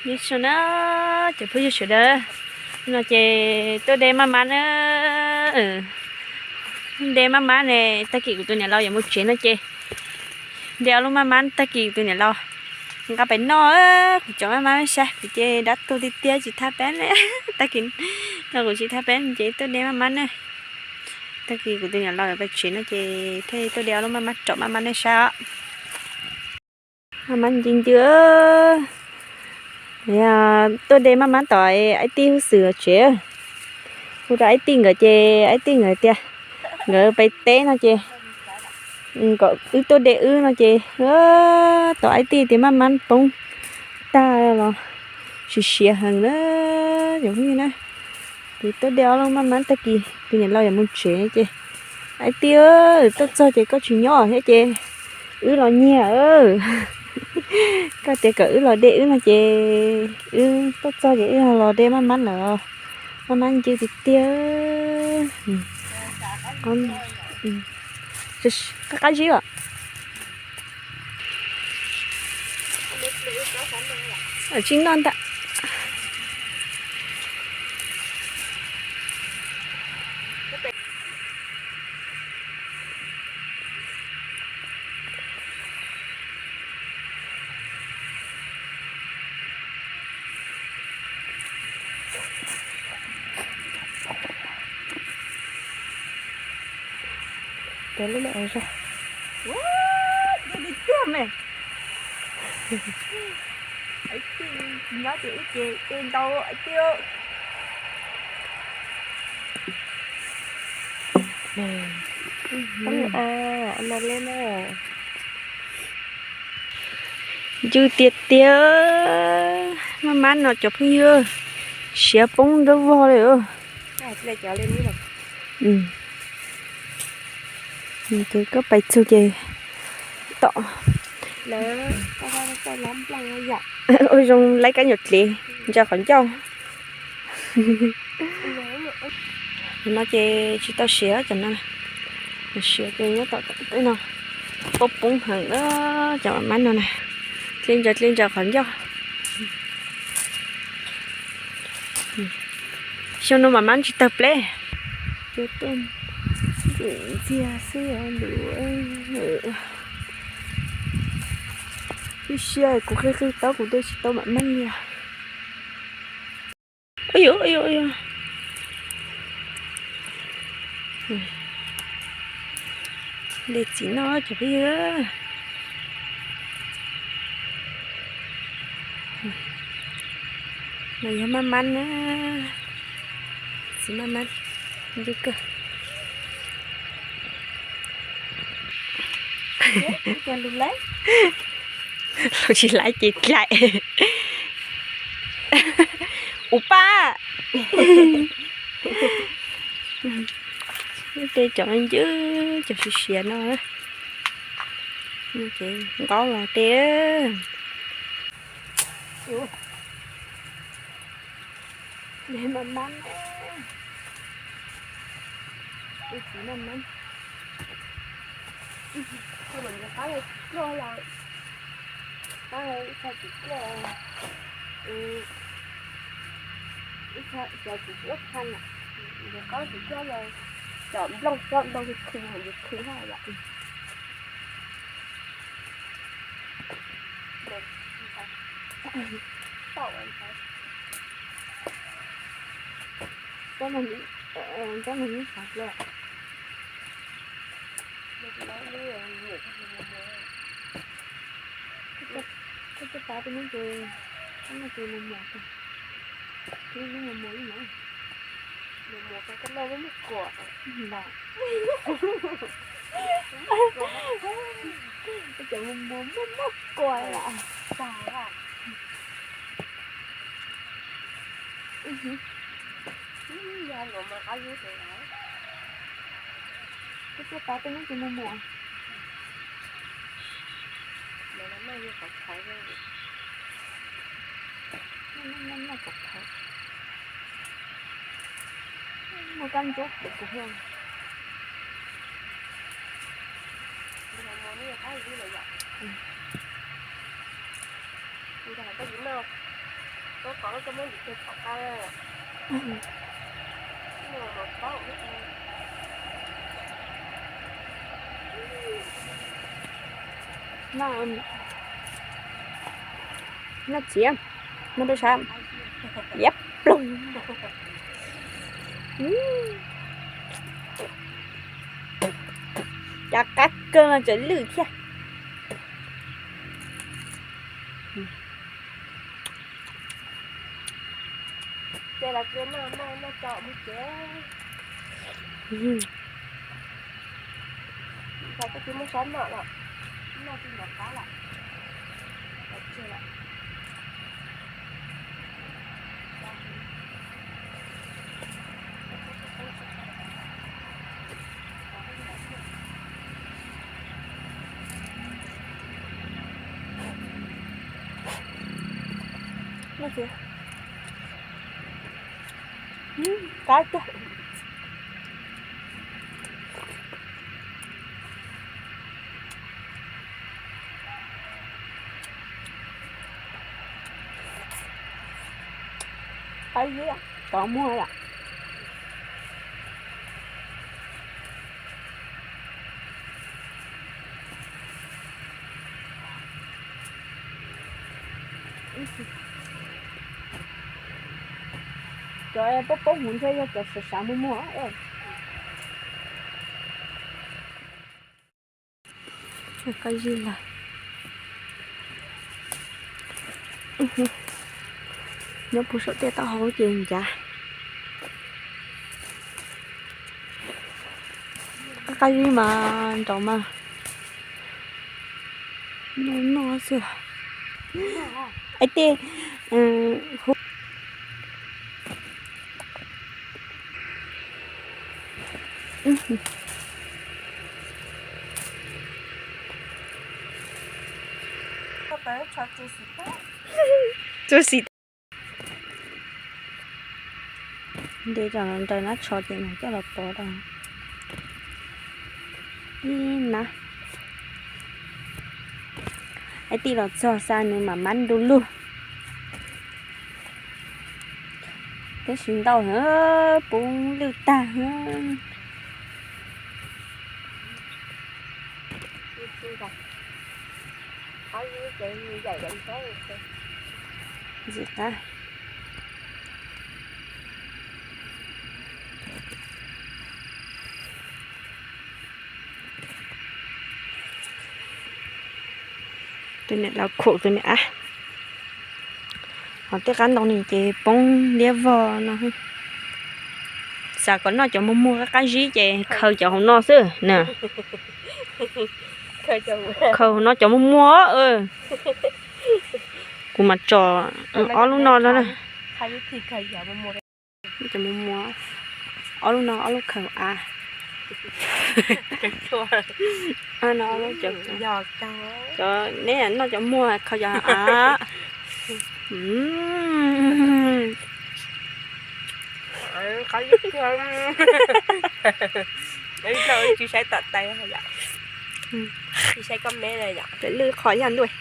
Nyob zoo na cov phooj ywg sawv daws, no ces tuaj de maj mab na. De maj mab ne, tag kis kuv tus niam laus yuav mus tsev no ces de ob lub maj mab tag kis kuv tus niam laus nqa pais noj. Kuv cov maj mab saib kuv ces dab tuag tiag tiag tsis thab peb ne. Tag kis no kuv tsis thab peb ces tuaj de maj mab ne. Tag kis kuv tus niam laus yuav pais tsev no ces thiaj tuaj de ob lub maj mab rau maj mab nej saib os. Maj mab ncw ncw. Tuaj de maj mab tom Aib Tij Hub Xwm tsev. Hu rau Aib Tij nkawd ces Aib Tij nkawd tias nkawd pais teb no ces kom wb tuaj de wb no ces tom Aib Tij tias maj mab poob tag los siav siav heev na cov phooj ywg na. Ces tuaj de ob lub maj mab tag kis tus niam laus yuav mus tsev ces, Aib Tij, tuaj txog ces koj tsis nyob thiab ces wb los nyiag. Koj tias kom wb los de wb no ces wb tuaj txog ces wb los de maj mab lawm. Maj mab ncw tiag tiag. Qab qab zib os. Tsis noj ntag. Cov lub lawm zog. Ua, dej li tiag me. Nyob ces ib ce dej ntau tiag. Ncw tiag tiag. Maj mab no cov phooj ywg, siav poob nrab vog li. Ces koj pais txug ces tom. Ua zoo laib kab nyuam dlev ntsaws qhov ncauj. No ces tsis tau siav cov no, siav ces nyob tom tej no. Poob poob heev cov maj mab no na, dle ntsaws dle ntsaws qhov ncauj. Xyoo no maj mab tsis tawg pleb. Ntxiag xwb ntu. Ib siab kuv qi qi taub kuv de tsis tau maj mab li. Ua yuav, ua yuav, ua yuav. De txiv noj cov phooj ywg. No yog maj mab na, txiv maj mab ncw kawg. Lus tsis laib ces dlaim. Ua pab. Tej cov ncw, cov siav siav no, ces nqaub los tej. Maj mab, txiv maj mab, qab tsis pluag, qab ib txha tsis pluag, ib txha cov tsis pluaj txha na, qab tsis pluag los cov nplooj coj nplooj khw khw khw ha yom. Tau, tau, tau, tau, tau, tau, tau, tau, koj coj pab tej no ces, tej no ces mus muag, mus muag ib no, mus muag koj loj muaj muaj kuam ntag. Koj cov mus muag muaj muaj kuam lawm. Tag. Koj coj pab tej no ces mus muag. Noj, noj, noj, noj pom qhov. Muaj kab ntsuab kuv kuv hlo. Mus, mus, mus, mus, mus. Noj txiv, noj rau sab, liab ploog. Cov qab kawg mas tseem lwj thiab. Ces los tsis noj, noj, noj tso mus ces. Ntshai koj tsis muab sab noj los, noj tsis npaum qab lawm. Los tsis lawm. Qab tiag. Qab zib, tov muag yom. Cov poob poob huv ntshe yog cov sav sav muag muag. Qab zib lawm. Nyob puag saum tej taub hau ces ncav. Qab zib mas nraud mas noj xwb. Ib tij hu. Tsuas xis nte rau nraim nab tsho ces mus coj los pov rau ib nab. Ib tij los txog xa nws mam mab du lug. Tab sis ntau heev, puv lwj tag. Ntxim qab. Tus niam laus khum tus niam ab. Ho tej qab ntoo ni ces poob liab vog no. Xav kom noj cov muag muag qab qab zib ces khaws cov hauv no xwb na. Khaws hauv no cov muag muag. Kuv mas tso ob lub no no na. Cov muag muag, ob lub no ob lub khaws av. Cov neb noj cov muag khaws cov av. Tsis saib tom tais, tsis saib koj me na yom. Lwj qhov yog ntuj.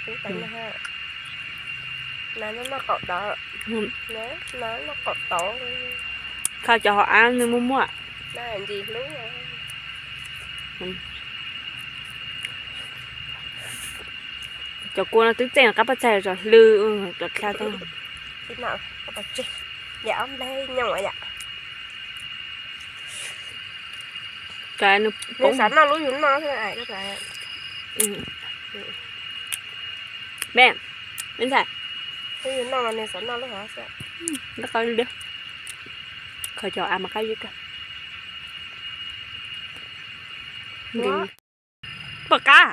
Khaws cov hauv av nws muag muag. Cov kua no twb txeej qab paj txaig tso hlw, cov dlha tag. Me, me ntxhais, khaws cov av mas qab zib kawg. Pom qab.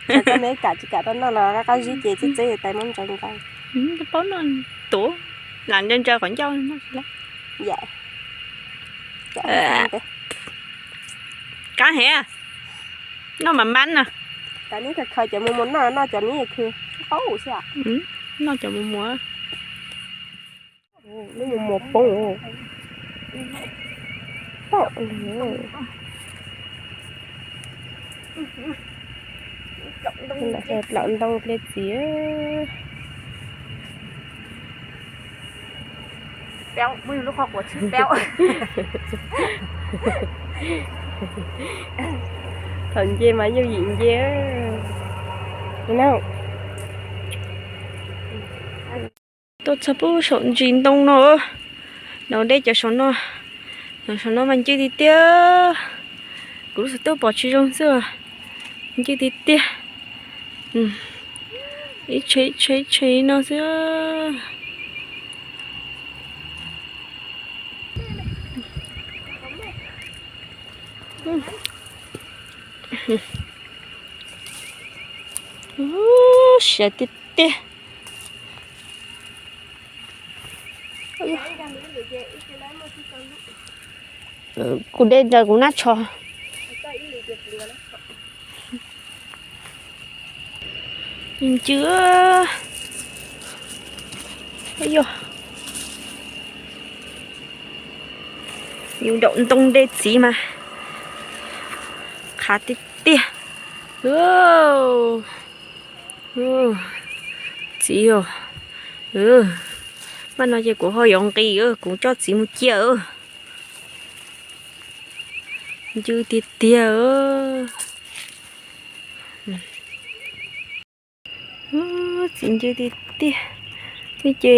Cov me kam tsis kam tau noj los qab qab zib ces txeb txeb tais muab ntsaws nqa. Paub noj tuav, lam ntsaws ntsaws qhov ncauj noj tsis lawm. Qab heev, noj mas mab na. Neb khaws cov muag muag noj, noj cov neb khw qaub xwb. Noj cov muag muag. Lub muag muag poob. Poob. Ntawm plaub ntoo ple txiv. Thaum nce mas yooj yim nce. Tuaj txog pub saum ntsis ntoo no, daus dej cov saum no, saum no mas ncw tiag tiag. Kuv lub xov tooj pom tsis zoo xwb, ncw tiag tiag. Ib tsheb ib tsheb ib tsheb no xwb. Siav tiag tiag. Kuv de raws kuv nab tsho. Ncw, yus daum ntoo de txiv mas qhav tiag tiag. Txiv, mas no ces kuv ho yuav nqis, kuv coj txiv mus cia. Ncw tiag tiag. Txiv ncw tiag tiag. Ib ce,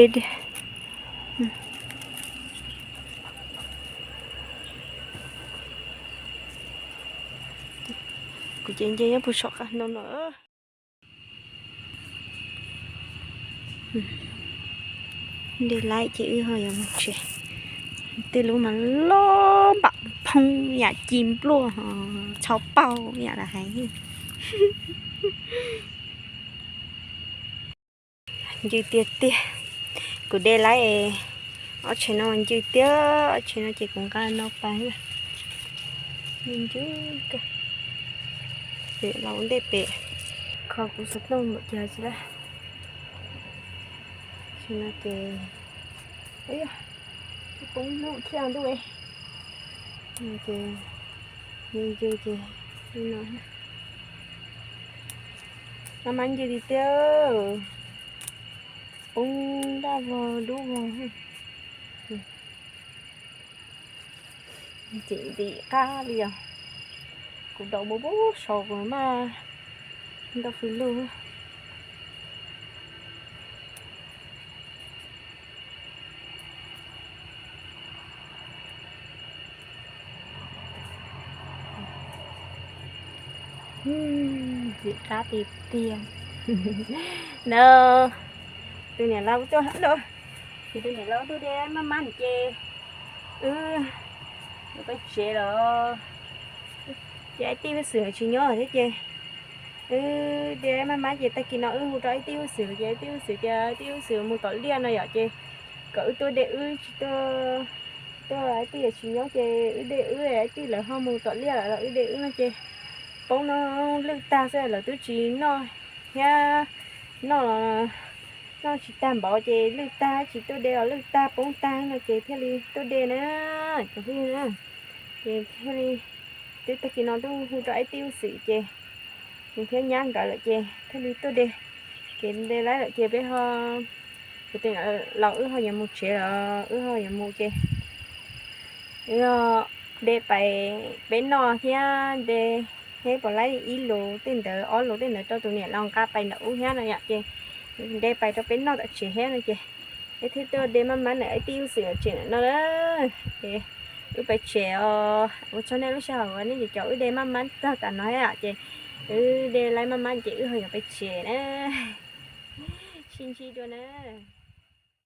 kuv ces nce nyob puag saum qab ntoo no. De laib ces wb ho yuav mus tsev. Tej lub mas loj npam phoob yam ci npluaj, txhau paug yam lawv hais. Ncw tiag tiag. Kuv de laib es ob tsheb no ncw tiag, ob tsheb no ces kuv nqa no pais. Ncw kawg. Pem los ua ntej pem, kho kuv xov tooj npaum cas tsis laib. Tsheb no ces poob hnub thiaj ntuj. Ces ncw ces li no. Maj maj ncw tiag tiag. Poob daj vog dub vog. Ntxim ntxim qab li os. Kuv daus mus pub saud kuv maj ntau fws lug. Ntxim qab tiag tiag. No, tus niam laus tuaj, tus niam laus tuaj de maj maj ces wb peb tsev los ces ib tij Huj Xwm tsis nyob thiab ces wb de maj maj ces tag kis no wb hu rau ib tij Huj Xwm ces ib tij Huj Xwm tias ib tij Huj Xwm mus tom liaj no yom ces kom wb tuaj de wb tsis tuaj, tuaj ib tij tsis nyob ces wb de wb, ib tij lawv ho mus tom liaj lawm los wb de wb no ces poob no lwj tag xwb lawv twb tsis noj thiab, noj los noj tsis tag npaum ces lwj tag tsis tuaj de los lwj tag poob tag no ces thiaj li tuaj de na. Cov phooj ywg na, ces thiaj li twb tag kis no twb hu rau ib tij Huj Xwm ces nws thiab nyab nkawd lawm ces thiaj li tuaj de. Ces de laib lawm ces peb ho, kuv tus niam laus wb ho yuav mus tsev los wb ho yuav mus ces wb de pais peb noj thiab de, thiab puas laib ib lus tej ntawd ob lus tej ntawd rau tus niam laus nqa pais ntawm ub thiab no yom ces de pais rau peb noj tom tsev thiab no ces peb thiaj tuaj de maj maj ntawm ib tij Huj Xwm tsev ntawm no na. Ces wb pais tsev os, ua tsaug nej lub sij hawm uas nej cov wb de maj maj txog tam no thiab ces wb de laib maj maj ces wb ho yuav pais tsev na. Sib ntsib dua na.